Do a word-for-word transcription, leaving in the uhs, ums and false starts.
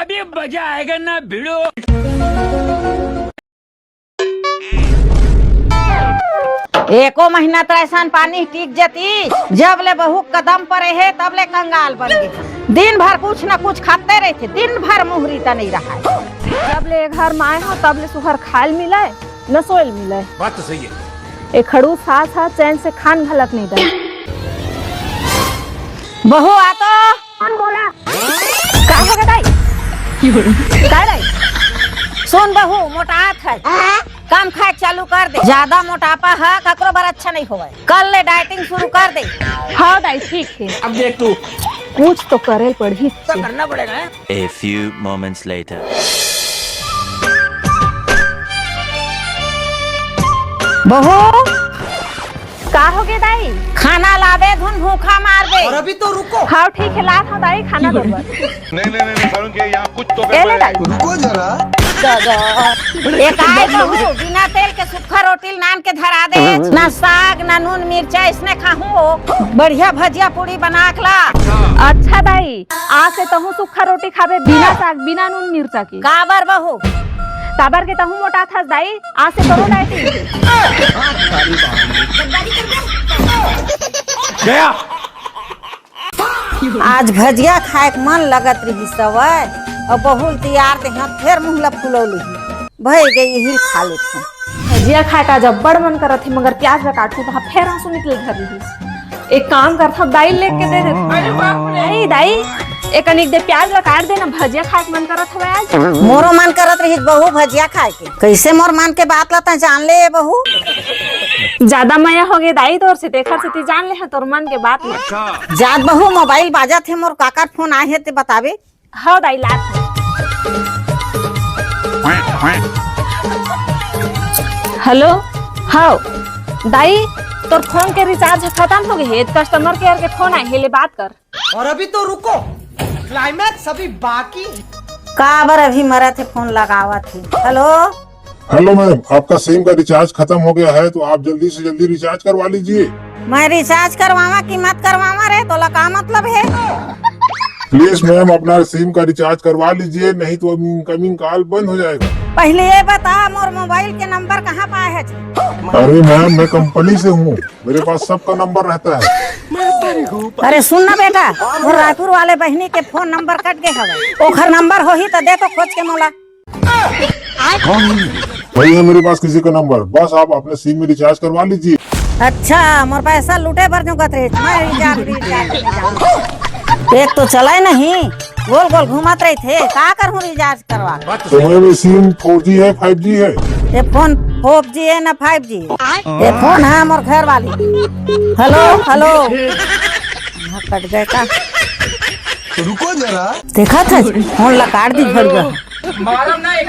अभी मजा आएगा ना भिड़ो। एको महीना त अइसन पानी टिक जतिस, जब ले बहू कदम परे हे, तब ले कंगाल बन गे। दिन भर कुछ न कुछ खाते रहिथे, दिन भर मुहरी त नइ रहय। जब ले ए घर म आए हो, तब ले सुघर खायल मिलय, न सोयल मिलय। बात तो सही है। ए खड़ूस सास ह चैन से खान घलक नइ दय। बहू आ तो। कौन बोला? का हो गे दाई? का दाई? सुन बहू, मोटात हे, कम खाय चालू कर दे। जादा मोटापा ह ककरो बर अच्छा नइ होवय। कल ले डाइटिंग शुरू कर दे। हाँ दाई, ठीक हे। अब देख तू। कुछ तो करे पड़ही। तो करना पड़ेगा। A few moments later. बहू, का हो गे दाई? खाना लाबे धुन भूखा मार दे। और अभी तो रुको। हाँ ठीक हे, लात हँव दाई, खाना बरोबर। नहीं, नहीं, नहीं, नहीं, सारुण के यहाँ कुछ तो ए ले गड़बड़ है। दाई। रुको जरा। ए काय बहू, बिना तेल के सुक्खा रोटी ल नान के धरा दे। ना साग, ना नून मिर्चा, इसने खाहूँ हो। बढ़िया भजिया पूड़ी बना के ला। अच्छा दाई, आज से तहूँ सुक्खा रोटी खाबे, बिना साग, बिना नून मिर्चा के। काबर बहू? काबर के तहूँ मोटात हस दाई, आज से करो डाइटिंग। गया। आज भजिया खाए के मन लगत रहिस हवय, अउ बहू ल तियार देहँव, फेर मुँह ल फुलौली। भई गे, इही ल खा लेथँव। भजिया खाए का जब्बड़ मन करत हे, मगर प्याज ल काटहूँ तहाँ फेर आँसू निकले धर लिहिस। एक काम करथँव, दाई ल लेके दे देथँव। अरे बाप रे। नहीं दाई, ए कनिक दे प्याज ल काट दे ना, भजिया खाए के मन करत हवय आज। मोरो मन करत रहिस बहू भजिया खाए के। कइसे मोर मन के बात ल तैं जान ले ए बहू? जादा मया हो गे दाई तोर से, तेखर सेती जान ले हँव तोर मन के बात ल। जात बहू, मोबाइल बाजत हे, मोर काकर फोन आए हे ते बताबे। हव दाई, लात हँव। हेलो, हव दाई, तोर फोन के रिचार्ज खतम हो गे हे, कस्टमर केयर के फोन आए हे, ले बात कर। और अभी तो रुको, क्लाइमैक्स अभी बाकी है। काबर अभी मरत हे, फोन लगावत हे। हेलो। हेलो मैम, आपका सिम का रिचार्ज खत्म हो गया है, तो आप जल्दी से जल्दी रिचार्ज करवा लीजिए। मैं रिचार्ज करवावा कि मत करवावा रे, तोला का मतलब हे? प्लीज मैम, अपना सिम का रिचार्ज करवा लीजिए, नहीं तो अब इनकमिंग कॉल बंद हो जाएगा। पहले ये बता, मोर मोबाइल के नंबर कहाँ पाए है? अरे मैम, मैं कंपनी से हूँ, मेरे पास सबका नंबर रहता है। अरे सुन ना बेटा, मोर रायपुर वाले बहिनी के फोन नंबर कट गे हवय, ओखर नंबर होही त दे तो खोज के मोला। भैया, मेरे पास किसी का नंबर, बस आप अपने सिम में रिचार्ज करवा लीजिए। अच्छा, मोर पैसा लूटे बर जोगत रहे, मैं रिचार्ज, रिचार्ज, रिचार्ज। एक तो चलाए नहीं, गोल गोल घूमत रहिथे, का करहूँ रिचार्ज करवा? तो मैम, ये सिम फोर जी है, फाइव जी है? ये फोन फोर जी है ना फाइव जी? ये फोन है मोर घर वाली। Hello, hello. हाँ, कट गए का? रुको जरा। देखा था, फोन ला काट दी भड़ुआ। मारो ना एक।